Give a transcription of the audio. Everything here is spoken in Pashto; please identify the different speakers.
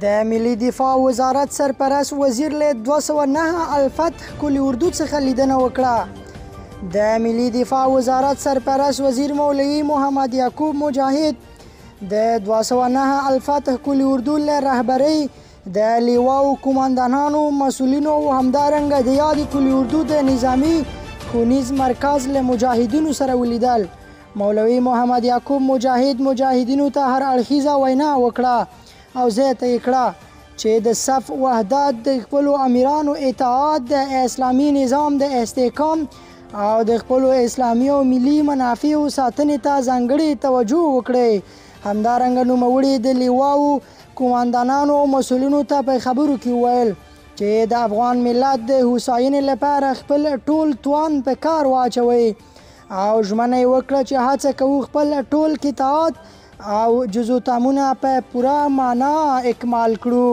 Speaker 1: د ملي دفاع وزارت سرپرست وزیر له 209 الفتح کلي اردو څخه لیدنه وکړه. د ملي دفاع وزارت سرپرست وزیر مولوي محمد یعقوب مجاهد د 209 الفتح کلي اردو له رهبرۍ، د لیواو قوماندانانو، مسؤلینو او همدارنګه د یادې کلي اردو د نظامي ښوونیز مرکز له مجاهدینو سره ولیدل. مولوي محمد یعقوب مجاهد مجاهدینو ته هر اړخیزه وینا وکړه او زیاته یې کړه چې د صف وحدت، د خپلو امیرانو اطاعت، د اسلامي نظام د استحکام او د خپلو اسلامي او ملي منافعو ساتنې ته ځانګړې توجه وکړئ. همدارنګه نوموړي د لیواو قوماندانانو او مسؤلینو ته په خبرو کې وویل چې د افغان ملت د هوساینې لپاره خپل ټول توان په کار واچوئ او ژمنه یې وکړه چې هڅه کوو خپل ټول قطعات او جزوتامونه په پوره معنا اکمال کړو.